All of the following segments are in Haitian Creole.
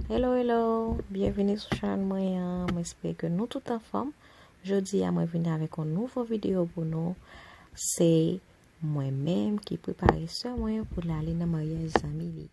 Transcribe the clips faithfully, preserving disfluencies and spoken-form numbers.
Hello, hello! Byenvini sou chanèl mwen an. Mwen espere ke nou tout anfòm. Jodi a, mwen vini avèk yon nouvo videyo pou nou. Se mwen menm ki prepare sè mwen pou l ale nan maryaj zanmi li.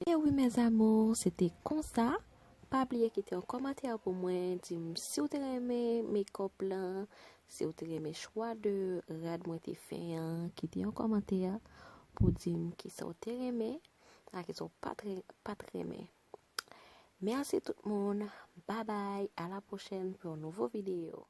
E wi, mes amours, se te konsa. Pa bliye kite yon kòmantè pou mwen, di m si w te renmen makeup lan, si w te renmen chwa de rad mwen te fè an, kite yon kòmantè pou di m kisa w te renmen, ak kisa w pa t re-, pa t renmen. Mèsi tout moun. Babay. A la pwochèn pou yon nouvo videyo.